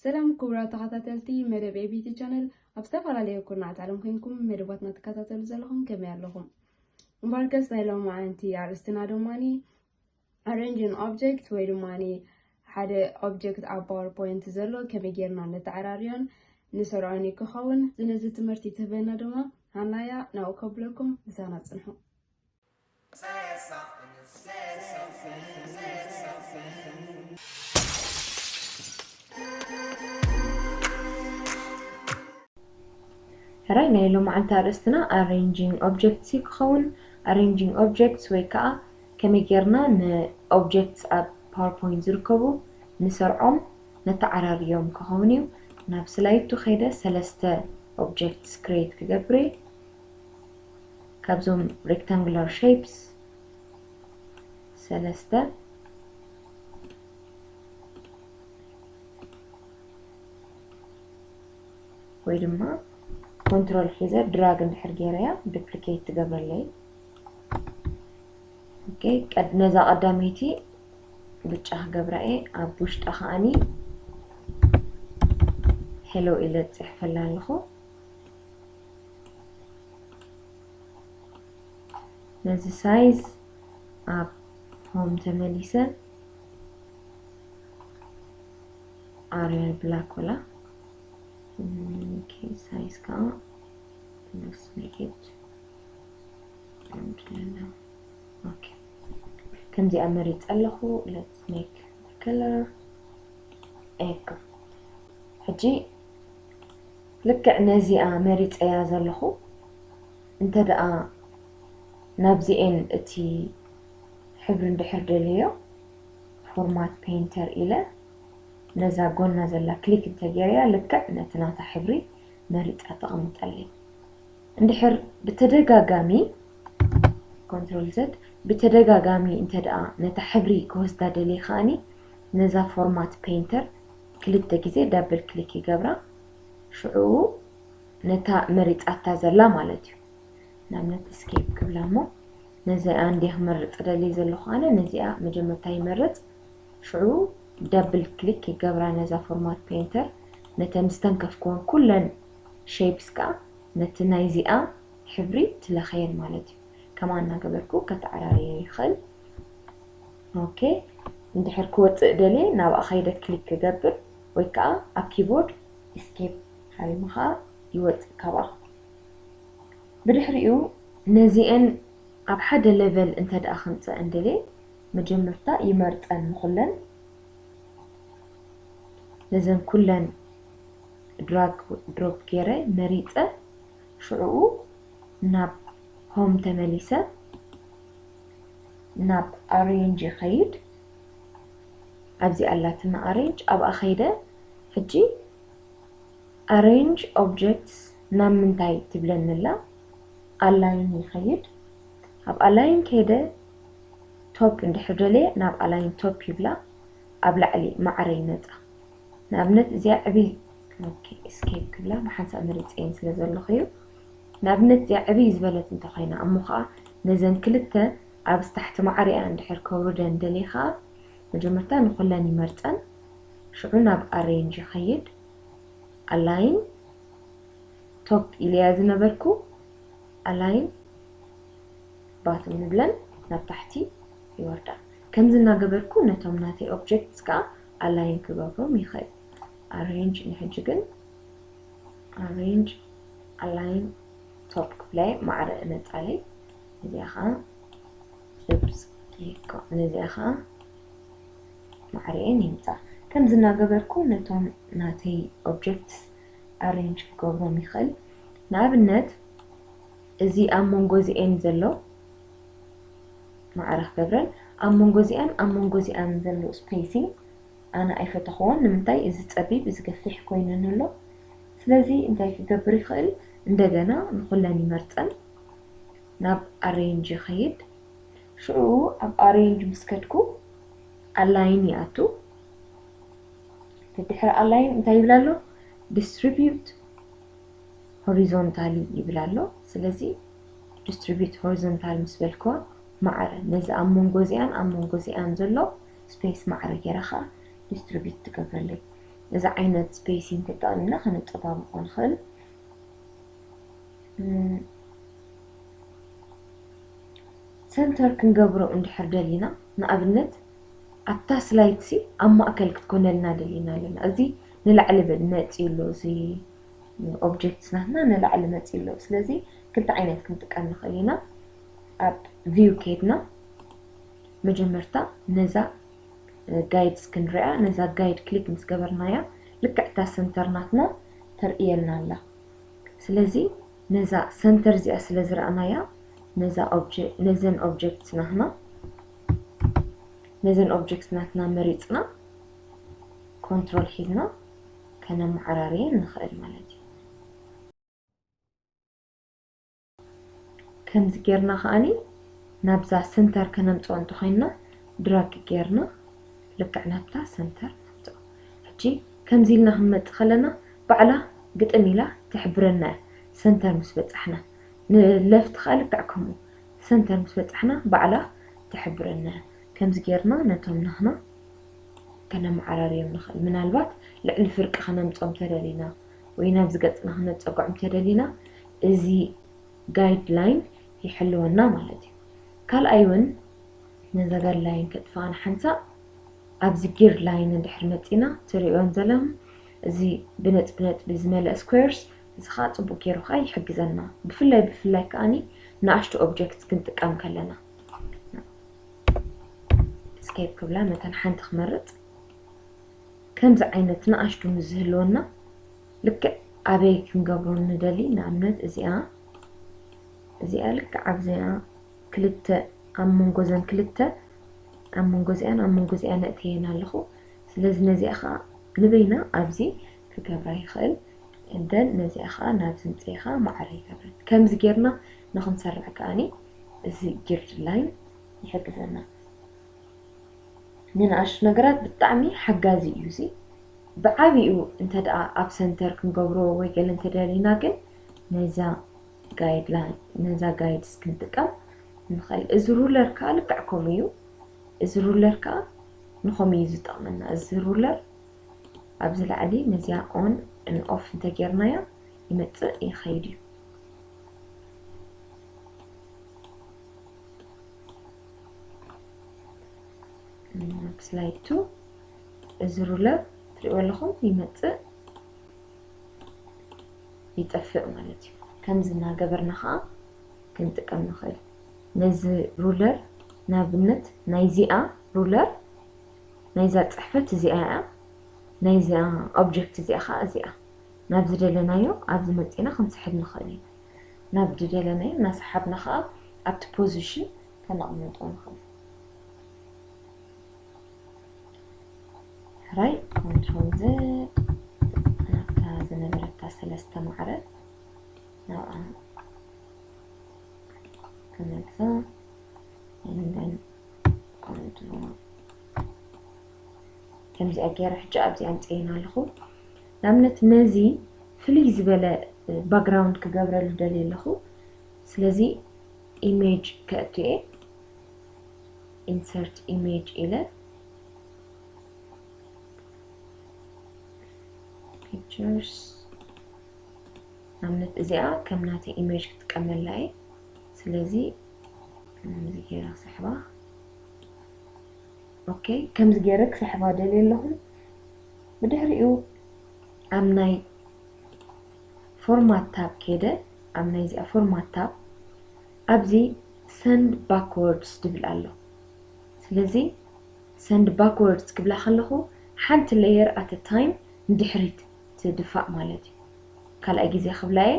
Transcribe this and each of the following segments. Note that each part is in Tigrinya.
ሰላም ክቡራት ተኸታተልቲ መደብ ኤቢቲ ቻነል፣ ኣብ ዝተፈላለዩ ኩርናዓት ዓለም ኮይንኩም መደባትና ትከታተሉ ዘለኹም ከመይ ኣለኹም? እምበኣርከስ ናይ ሎማዓንቲ ኣርእስትና ድማኒ ኣሬንጅን ኦብጀክት ወይ ድማኒ ሓደ ኦብጀክት ኣብ ፓወርፖይንት ዘሎ ከመይ ጌርና ነተዓራርዮን ንሰርዖን እዩ ክኸውን። ነዚ ትምህርቲ ትህበና ድማ ሃናያ ናብኡ ከብለኩም ምሳና ጽንሑ። ሕራይ ናይ ሎማዓንቲ ኣርእስትና ኣሬንጂንግ ኦብጀክትስ እዩ ክኸውን። ኣሬንጂንግ ኦብጀክትስ ወይ ከዓ ከመይ ጌርና ንኦብጀክትስ ኣብ ፓወርፖይንት ዝርከቡ ንሰርዖም ነተዓራርዮም ክኸውን እዩ። ናብ ስላይድ ቱ ከይደ ሰለስተ ኦብጀክትስ ክሬት ክገብር እየ። ካብዞም ሬክታንጉላር ሼፕስ ሰለስተ ወይ ድማ ኮንትሮል ሒዘ ድራግ እንድሕር ገይረያ ዱፕሊኬት ትገብረለይ። ኦኬ፣ ቀድ ነዛ ቀዳመይቲ ብጫ ክገብራ እየ። ኣብ ውሽጣ ከዓኒ ሄሎ ኢለ ጽሕፈላ ኣለኹ። ነዚ ሳይዝ ኣብ ሆም ተመሊሰ ኣርያል ብላክ ወላ ሳይዝ ከዓ let's make it ከምዚኣ መሪፀ ኣለኹ። Let's make color ኤኮ። ሕጂ ልክዕ ነዚኣ መሪፀያ ዘለኹ እንተ ደኣ ናብዚኤን እቲ ሕብሪ እንድሕር ደልዮ ፎርማት ፔይንተር ኢለ ነዛ ጎና ዘላ ክሊክ እንተገይረያ ልክዕ ነቲ ናታ ሕብሪ መሪፃ ተቐምጠለይ። እንድሕር ብተደጋጋሚ ኮንትሮል ዘድ ብተደጋጋሚ እንተ ደኣ ነታ ሕብሪ ክወስዳ ደልየ ከኣኒ ነዛ ፎርማት ፔይንተር ክልተ ግዜ ዳብል ክሊክ ይገብራ። ሽዑ ነታ መሪጻታ ዘላ ማለት እዩ። ንኣብነት ስኬፕ ክብላ እሞ ነዚኣ እንድየ ክመርጽ ደልየ ዘለኹ ኣነ ነዚኣ መጀመርታ ይመርጽ። ሽዑ ዳብል ክሊክ ይገብራ ነዛ ፎርማት ፔይንተር ነተን ዝተንከፍክወን ኩለን ሼፕስ ከኣ ነቲ ናይዚኣ ሕብሪ ትለኸየን ማለት እዩ። ከምኣ እናገበርኩ ከተዓራርዮ ይኽእል። ኦኬ፣ እንድሕር ክወፅእ ደልየ ናብኣ ከይደ ክሊክ ክገብር ወይ ከዓ ኣብ ኪቦርድ ኤስኬፕ ሃሪመ ከዓ ይወፅእ ካብኣ። ብድሕሪኡ ነዚኤን ኣብ ሓደ ሌቨል እንተ ደኣ ከምፅአን ደልየ መጀመርታ ይመርፀን ንኩለን። ነዘን ኩለን ድራግ ድሮፕ ገይረ መሪፀ ሽዕኡ ናብ ሆም ተመሊሰ ናብ ኣሬንጅ ይኸይድ። ኣብዚ ኣላትና ኣሬንጅ ኣብኣ ከይደ ሕጂ ኣሬንጅ ኦብጀክትስ ናብ ምንታይ ትብለኒ ኣላ? ኣላይን ይኸይድ። ኣብ ኣላይን ከይደ ቶፕ እንድሕር ደልየ ናብ ኣላይን ቶፕ ይብላ ኣብ ላዕሊ ማዕረ ይመፃ። ንኣብነት እዚኣ ዕብይ እስኬፕ ክብላ ብሓንሳእ መሪፀየን ስለ ዘለኹ እዩ። ንኣብነት እዚኣ ዕብይ ዝበለት እንተኾይና እሞ ከዓ ነዘን ክልተ ኣብ ስታሕቲ ማዕሪኣ እንድሕር ከውርደን ደልየ ከዓ መጀመርታ ንኩለን ይመርፀን ሽዑ ናብ ኣሬንጅ ይኸይድ። ኣላይን ቶፕ ኢለያ ዝነበርኩ ኣላይን ባቶም ንብለን ናብ ታሕቲ ይወርዳ። ከምዚ እናገበርኩ ነቶም ናተይ ኦብጀክትስ ከዓ ኣላይን ክገብሮም ይኽእል። ኣሬንጅ ንሕጂ ግን ኣሬንጅ ኣላይን ቶፕ ክብላይ ማዕረ እመፃለይ። እዚኣ ከዓ ልብስ ነዚኣ ከዓ ማዕሪኤን ይምፃ። ከምዚ እናገበርኩ ነቶም ናተይ ኦብጀክትስ ኣሬንጅ ክገብሮም ይኽእል። ንኣብነት እዚ ኣብ መንጎ እዚኤን ዘሎ ማዕረ ክገብረን ኣብ መንጎ እዚኣን ኣብ መንጎ እዚኣን ዘሎ ስፔሲንግ ኣነ ኣይፈተኽዎን። ንምንታይ እዚ ፀቢብ እዚ ገፊሕ ኮይነን ኣሎ። ስለዚ እንታይ ክገብር ይኽእል? እንደገና ንኩለን ይመርፀን ናብ ኣሬንጅ ይኸይድ። ሽዑ ኣብ ኣሬንጅ ምስ ከድኩ ኣላይን ይኣቱ። ድሕሪ ኣላይን እንታይ ይብል ኣሎ? ዲስትሪቢዩት horizontally ይብል ኣሎ። ስለዚ distribute horizontally ምስ በልክዋ ማዕረ ነዚ ኣብ መንጎ እዚኣን ኣብ መንጎ እዚኣን ዘሎ space ማዕረ ገይረ ከዓ distribute ትገብረለይ። እዚ ዓይነት spacing ተጠቒምና ከነጠባብቆ ንኽእል። Center ክንገብሮ እንድሕር ደሊና፣ ንኣብነት ኣብታ slide ሲ ኣብ ማእከል ክትኮነልና ደሊና ኣለና። እዚ ንላዕሊ መፂኡ ኣሎ፣ እዚ object ናትና ንላዕሊ መፂኡ ኣሎ። ስለዚ ክልተ ዓይነት ክንጥቀም ንኽእል ኢና። ኣብ view ከይድና መጀመርታ ነዛ guides ክንሪኣ፣ ነዛ guide click ምስ ገበርናያ ልክዕ እታ center ናትና ተርእየና ኣላ። ስለዚ ነዛ center እዚኣ ስለ ዝረኣናያ ነዛ object፣ ነዘን object ናትና ነዘን object ናትና መሪፅና control ሒዝና ከነመዓራርየን ንኽእል ማለት እዩ። ከምዚ ጌርና ከኣኒ ናብዛ center ከነምፅኦ እንተኾይንና drag ጌርና ልክዕ ናብታ center ነምፅኦ። ሕጂ ከምዚ ኢልና ክንመፅእ ከለና ባዕላ ግጥም ኢላ ትሕብረና እያ። Center ምስ በፃሕና፣ ን left ከዓ ልክዕ ከምኡ center ምስ በፃሕና ባዕላ ትሕብረና እያ። ከምዚ ጌርና ነቶም ናህና ከነመዓራርዮም ንኽእል። ምናልባት ልዕሊ ፍርቂ ከነምፅኦም ተደሊና ወይ ናብዚ ገፅና ከነፀግዖም ተደሊና እዚ guideline ይሕልወና ማለት እዩ። ካልኣይ እውን ነዛ guideline ከጥፍኣ ንሓንሳእ ኣብዚ gear line እንድሕር መፂና ትሪእዮን ዘለኹም እዚ ብነጥቢ ነጥቢ ዝመልአ squares እዚ ከዓ ፅቡቅ ገይሩ ከዓ ይሕግዘና። ብፍላይ ብፍላይ ከዓኒ ንኣሽቱ objects ክንጥቀም ከለና escape ክብላ መታን ሓንቲ ክመርፅ ከምዚ ዓይነት ንኣሽቱ ምስ ዝህልወና ልክዕ ኣበይ ክንገብሮ ንደሊ። ንኣብነት እዚኣ እዚኣ ልክዕ ኣብዚኣ ክልተ ኣብ መንጎ ዘን ክልተ ኣብ መንጎ እዚኣን ኣብ መንጎ እዚኣ ነእትየን ኣለኹ። ስለዚ ነዚኣ ከዓ ንበይና ኣብዚ ክገብራ ይኽእል። እንደን ነዚኣ ከዓ ናብ ዝምፅእ ከዓ ማዕረ ይገብረን። ከምዚ ጌርና ንክንሰርዕ ከዓኒ እዚ geared line ይሕግዘና። ንንኣሽቱ ነገራት ብጣዕሚ ሓጋዚ እዩ እዚ። ብዓብይኡ እንተ ደኣ ኣብ center ክንገብሮ ወይ ገለ እንተደሊና ግን ነዛ guideline ነዛ guides ክንጥቀም ንኽእል። እዚ ruler ከዓ ልክዕ ከምኡ እዩ። እዚ ruler ከዓ ንኸምኡ እዩ ዝጠቕመና። እዚ ruler ኣብዚ ላዕሊ ነዚኣ on and off እንተጌርናዮ ይመፅእ ይኸይድ እዩ። Slide two እዚ ruler ትሪእዎ ኣለኹም ይመፅእ ይጠፍእ ማለት እዩ። ከምዚ እናገበርና ከዓ ክንጥቀም ንኽእል። ነዚ ruler ንኣብነት ናይዚኣ ruler ናይዛ ፅሕፈት እዚኣ እያ። ናይዚኣ object እዚኣ ከዓ እዚኣ ናብ ዝደለናዮ ኣብዚ መፂና ክንስሕብ ንኽእል ኢና። ናብ ዝደለናዮ እናሰሓብና ከዓ ኣብቲ position ከነቕምጦ ንኽእል። ሕራይ control Z ናብታ ዝነበረታ ሰለስተ ማዕረ ናብኣ ክመልሳ and then control ከምዚኣ ገይረ ሕጂ ኣብዚኣ ኣምፅኤና ኣለኹ። ንኣብነት ነዚ ፍልይ ዝበለ background ክገብረሉ ደልየ ኣለኹ። ስለዚ image ከእትየ insert image ኢለ pictures ንኣብነት እዚኣ ከም ናተይ image ክጥቀመላ እየ። ስለዚ ከምዚ ገይረ ክስሕባ። ኦኬ፣ ከምዚ ገይረ ክስሕባ ደልየ ኣለኹ። ብድሕሪኡ ኣብ ናይ format tab ከይደ ኣብ ናይዚኣ format tab ኣብዚ send backwards ዝብል ኣሎ። ስለዚ send backwards ክብላ ከለኹ ሓንቲ layer at a time ንድሕሪት ትድፋእ ማለት እዩ። ካልኣይ ግዜ ክብላ እየ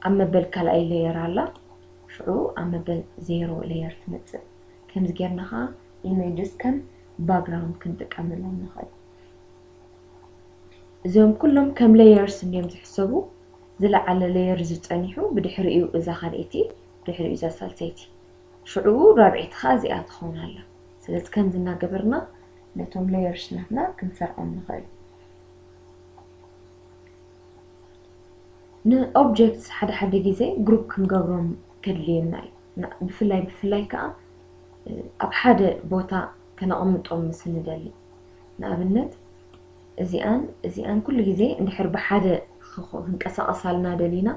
ኣብ መበል ካልኣይ layer ኣላ፣ ሽዑ ኣብ መበል ዜሮ layer ትመፅእ። ከምዚ ጌርና ከዓ images ከም background ክንጥቀመሎም ንኽእል። እዚኦም ኩሎም ከም layers እንዲዮም ዝሕሰቡ። ዝለዓለ layer ዝፀኒሑ ብድሕሪኡ እዛ ካልኣይቲ ብድሕሪኡ እዛ ሳልሰይቲ ሽዑ ራብዐይቲ ከዓ እዚኣ ትኸውን ኣላ። ስለዚ ከምዚ እናገበርና ነቶም layers ናትና ክንሰርዖም ንኽእል። ንኦብጀክትስ ሓደ ሓደ ግዜ ግሩፕ ክንገብሮም ከድልየና እዩ። ብፍላይ ብፍላይ ከዓ ኣብ ሓደ ቦታ ከነቐምጦም ምስ ንደሊ፣ ንኣብነት እዚኣን እዚኣን ኩሉ ግዜ እንድሕር ብሓደ ክንቀሳቐሳልና ደሊና፣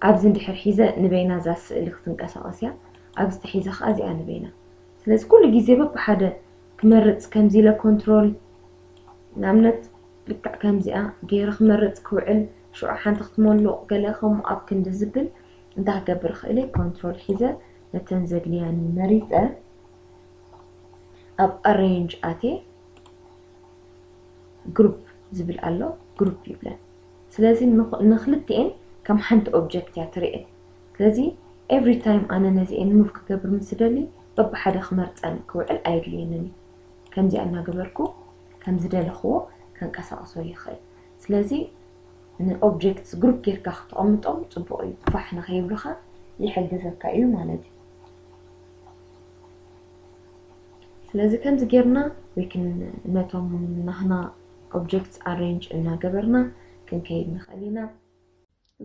ኣብዚ እንድሕር ሒዘ ንበይና እዛ ስእሊ ክትንቀሳቐስ እያ፣ ኣብዚ ተሒዘ ከዓ እዚኣ ንበይና። ስለዚ ኩሉ ግዜ በብሓደ ክመርፅ ከምዚ ኢለ ኮንትሮል ንኣብነት ልክዕ ከምዚኣ ገይረ ክመርፅ ክውዕል፣ ሽዑ ሓንቲ ክትመልቕ ገለ ከምኡ ኣብ ክንዲ ዝብል እንታይ ክገብር ክእል እየ? ኮንትሮል ሒዘ ነተን ዘድልያኒ መሪፀ ኣብ ኣሬንጅ ኣትየ ግሩፕ ዝብል ኣሎ፣ ግሩፕ ይብለን። ስለዚ ንኽልቲኤን ከም ሓንቲ ኦብጀክት እያ ትርእየን። ስለዚ ኤቭሪ ታይም ኣነ ነዚኤን ሙቭ ክገብር ምስ ደሊ በብሓደ ክመርፀን ክውዕል ኣየድልየንን እዩ። ከምዚኣ እናገበርኩ ከም ዝደለኽዎ ከንቀሳቕሶ ይኽእል። ስለዚ ንኦብጀክትስ ግሩፕ ጌርካ ክተቐምጦም ፅቡቕ እዩ። ፋሕ ንኸይብሉኻ ይሕግዘካ እዩ ማለት እዩ። ስለዚ ከምዚ ጌርና ወይ ክን ነቶም ናህና ኦብጀክትስ ኣሬንጅ እናገበርና ክንከይድ ንኽእል ኢና።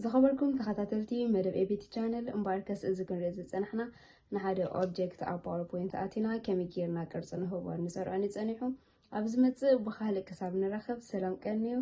ዝኸበርኩም ተኸታተልቲ መደብ ኤቢቲ ቻነል፣ እምበኣርከስ እዚ ክንርኢ ዝጸናሕና ንሓደ ኦብጀክት ኣብ ፓወርፖይንት ኣቲና ከመይ ጌርና ቅርጺ ንህቦ ንሰርዖ ንጸኒሑ። ኣብ ዝመጽእ ብኻልእ ክሳብ ንራኸብ ሰላም ቀንዩ።